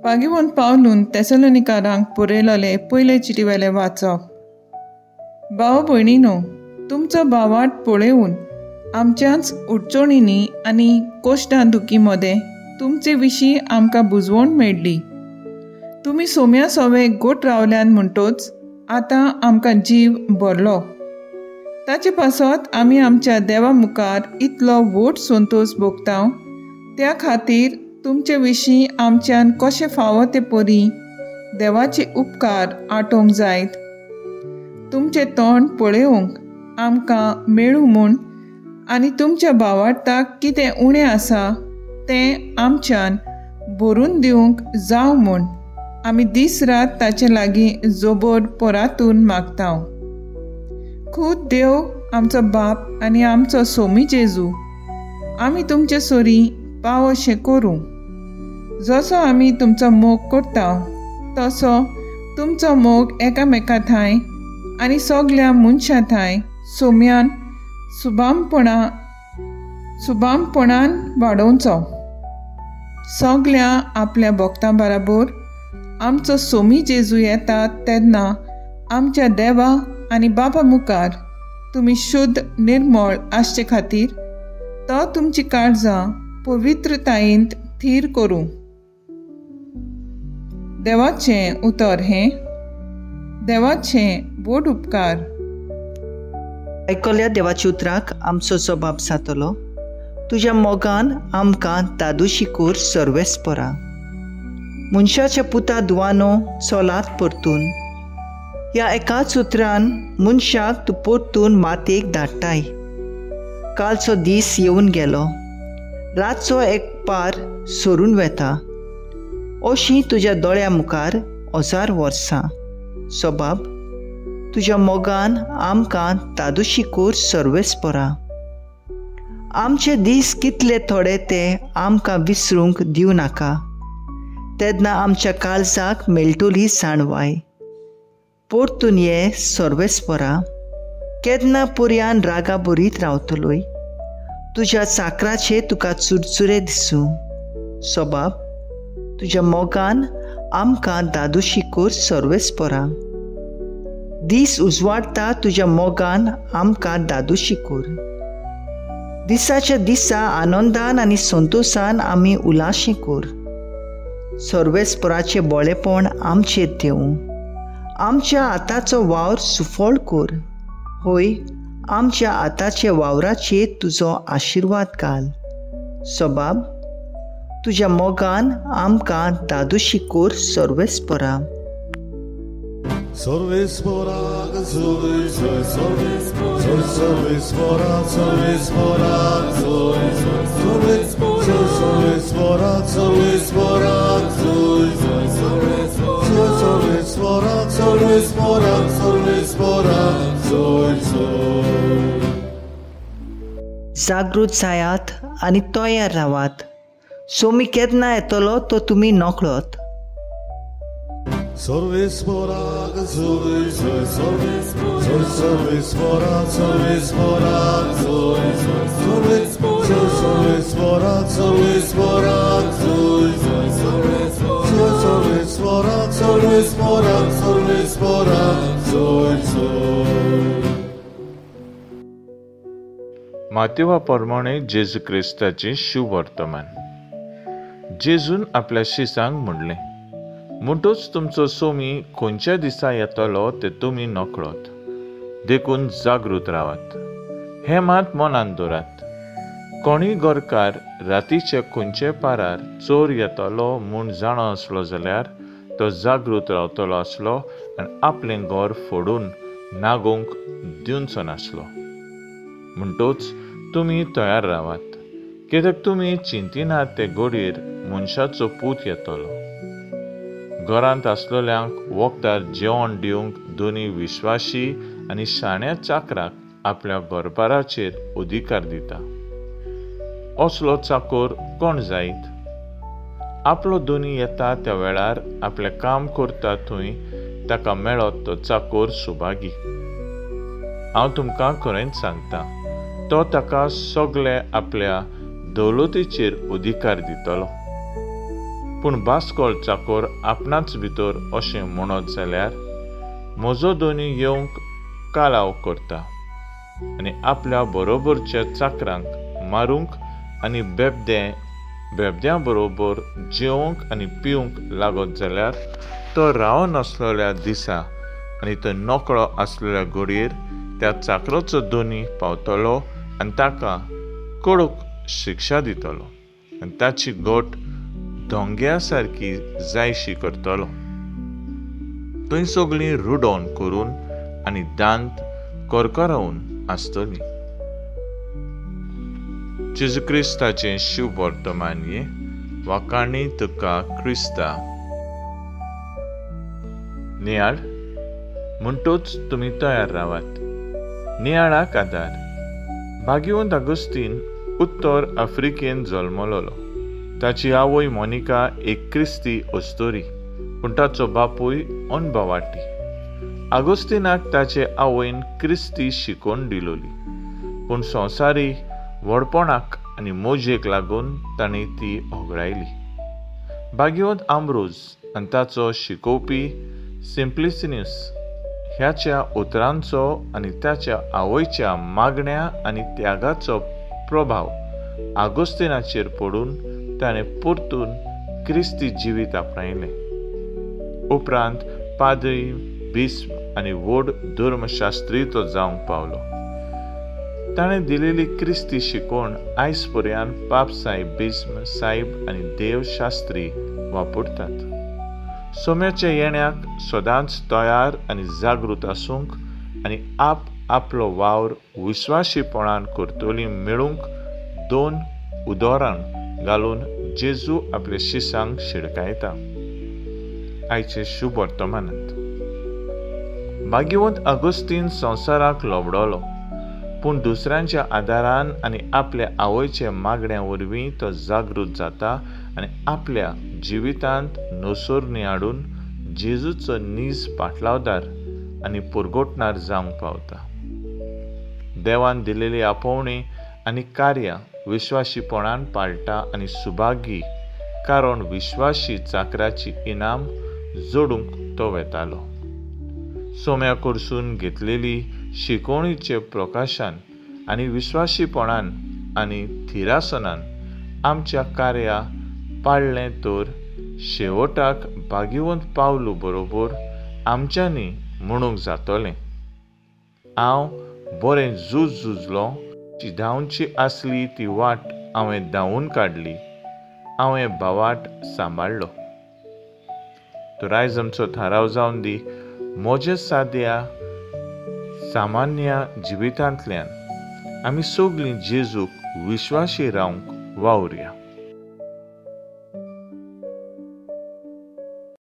पागिवंत पावलून तेसलोनिकारांक बरयलेले पयले चिटीवेले वाचप. भाव भयणीनो, तुमचो भावार्थ पळोवन आमच्याच उडचणींनी आनी कोश्टां दुखी मदें तुमचे विशीं आमकां बुजवण मेळ्ळी. तुमी सोम्या सोवे गोट रावल्यान म्हणटोच आतां आमकां जीव भरलो. ताचे पासत आमी आमच्या देवा मुखार इतलो व्हड संतोश भोगता. त्या खातीर तुमचे विशीं आमच्यान कशें फावो ते परी देवाचे उपकार आटोवंक जायत. तुमचें तोंड पळोवंक आमकां मेळूं म्हूण आनी तुमच्या भावार्थाक कितें उणें आसा तें आमच्यान भरून दिवंक जावं म्हूण आमी दीस रात ताचे लागीं जोबोर परातून मागता. खूद देव आमचो बाप आनी आमचो सोमी जेजू आमी तुमचे सोरी पाव अशें करूं. जसो आमी तुमचो मोग करता तसो तुमचो मोग एकामेका थांय आनी सगल्या मनशां थांय सोम्यान सुबामपणान वाडोवचो. सगल्या आपल्या भक्तां बराबर आमचो सोमी जेजू येता तेन्ना आमच्या देवा आनी बापा मुखार तुमी शुद्ध निर्मळ आसचे खातीर तो तुमची काळजां पवित्रतायेंत थीर करूं. देवाचें उतर हें. देवाचें व्हड उपकार. आयकल्या देवाच्या उतराक आमचो जबाब जातलो. तुज्या मोगान आमकां दादोशी कोर सर्वेस्परा. मनशाच्या पुता दुवानो चलात परतून. ह्या एकाच उतरान मनशाक तूं परतून मातयेक धाडटाय. कालचो दीस येवन गेलो, रातचो एक पार सरून वेता. अशी तुज्या दोळ्या मुखार 1000 वर्सां. सोबाब, तुज्या मोगान आमकां तादोशी कोर सर्वेस्परा. आमचे दीस कितले थोडे ते आमकां विसरूंक दिवं नाका. तेन्ना आमच्या काळजाक मेळटली जाणवाय. परतून ये सर्वेस्परा. केन्ना पर्यान रागा बरीत रावतलोय. तुज्या चाकराचे तुका चुरचुरे दिसूं. सोबाब, तुज्या मोगान आमकां दादोशी कोर सर्वेस्परा. दीस उजवाडटा तुज्या मोगान आमकां दादोशी कोर. दिसाच्या दिसा आनंदान आनी संतोशान आमी उलाशी कोर. सर्वेस्पराचें बळेपण आमचेर देवूं. आमच्या हाताचो वावर सुफळ कोर. होय, आमच्या हाताच्या वावराचेर तुजो आशिर्वाद घाल. सोबाब, तुज्या मोगान आमकां दादोशी कोर सर्वेस्परा. सर्वेस्पराक जोय जोय सर्वेस्परा सर्वेस्पराक जोय जोय सर्वेस्परा सर्वेस्पराक जोय जोय सर्वेस्परा सर्वेस्पराक सर्वेस्पराक जोय जोय. जागृत जायात आनी तयार रावात. सोमी केन्ना येतलो तो तुमी नकळत. सर्वेस्पराक जोय जोय सर्वेस्परा सर्वेस्पराक जोय जोय सर्वेस्परा सर्वेस्पराक जोय जोय सर्वेस्परा सर्वेस्पराक सर्वेस्पराक जोय जोय. मातेवा प्रमाणे जेजू क्रिस्ताचें शुभवर्तमान. जेजून आपल्या शिसांक म्हणलें, म्हणटूच तुमचो सोमी खंयच्या दिसा येतलो ते तुमी नकळत, देखून जागृत रावात. हें मात मनान दवरात, कोणूय गोरकार रातीचे खंयचे पारार चोर येतलो म्हूण जाणा आसलो जाल्यार तो जागृत रावतलो आसलो आनी आपलें घर फोडून नागोवंक दिवचो नासलो. म्हणटूच तुमी तयार रावात, कित्याक तुमी चिंतिनात ते घडयेर मनशाचो पूत येतलो. घरांत आसलेल्यांक वखदार जेवण दिवंक दोनी विश्वाशी आनी शाण्या चाकराक आपल्या घरबाराचेर अधिकार दिता. असलो चाकोर कोण जायत? आपलो दोनी येता त्या वेळार आपलें काम करता थंय ताका मेळत तो चाकोर सुभागी. हांव तुमकां खरेंच सांगता, तो ताका सगळे आपल्या दौलतीचेर अधिकार दितलो. पूण बास्कोळ चाकोर आपणाच भितर अशें म्हणत जाल्यार म्हजो दोनी येवंक कालाव करता आनी आपल्या बरोबरच्या चाकरांक मारूंक आनी बेबद्यां बरोबर जेवंक आनी पिवंक लागत जाल्यार तो रावनासलेल्या दिसा आनी तो नकळो आसलेल्या घडयेर त्या चाकराचो दोनी पावतलो आनी ताका कडक शिक्षा दितलो आनी ताची गोट धोंग्या सारकी जायशी करतलो. थंय सगळीं रुडोन करून आनी दांत करकरावन आसतली. जेजू क्रिस्ताचें शुभ वर्तमान हें वाखाणी तुका क्रिस्ता. नियाळ म्हणटूच तुमी तयार रावात. नियाळाक आदार. भाग्यवंत आगुस्तीन उत्तर आफ्रिकेन जल्मलोलो. ताची आवय मोनिका एक क्रिस्ती अस्तोरी, पूण ताचो बापूय अनभावाटी. आगुस्तीनाक ताचे आवयन क्रिस्ती शिकोवन दिलोली, पूण संवसारी व्हडपणाक आनी मोजेक लागून ताणें ती होगडायली. भाग्यवंत आंब्रोज आनी ताचो शिकोवपी सिम्प्लिसिन्यूस ह्याच्या उतरांचो आनी ताच्या आवयच्या मागण्या आनी त्यागाचो प्रभाव आगुस्तीनाचेर पडून ताणें परतून क्रिस्ती जिवीत आपणायलें. उपरांत पाद्री, बिस्प आनी व्हड धर्मशास्त्री तो जावंक पावलो. ताणें दिलेली क्रिस्ती शिकवण आयज पर्यंत पापसाहेब, बिस्म साहेब आनी देवशास्त्री वापरतात. सोम्याच्या येण्याक सदांच तयार आनी जागृत आसूंक आनी आप आपलो वावर विस्वाशीपणान करतली मेळूंक दोन उदोरां घालून जेजू आपल्या शिसांक शिडकायता. आयचे शुभ वर्तमानांत भाग्यवंत आगुस्तीन संवसाराक लोबडलो, पूण दुसऱ्यांच्या आदारान आनी आपल्या आवयच्या मागण्या वरवीं तो जागृत जाता आनी आपल्या जिवितांत नसोरणी हाडून जेजूचो नीज पाटलावदार आनी पुरगोटणार जावंक पावता. देवान दिलेली आपोवणी आनी कार्यां विश्वाशीपणान पाळटा आनी सुभागी, कारण विश्वाशी चाकराची इनाम जोडूंक तो वेतालो. सोम्या कडसून घेतलेली शिकवणीचे प्रकाशान आनी विश्वाशीपणान आनी थिरासनान आमच्या कार्या पाळ्ळें तर शेवटाक भाग्यवंत पावलू बरोबर आमच्यांनी म्हणूंक जातलें, हांव बरें झूज झुजलो, जी धांवची आसली ती वाट हांवें धांवून काडली, हांवें भावाट सांबाळ्ळो. तर आयज आमचो थाराव जावन दी, म्हज्या साद्या सामान्य जिवितांतल्यान आमी सगळीं जेजूक विश्वाशी रावंक वावुरया.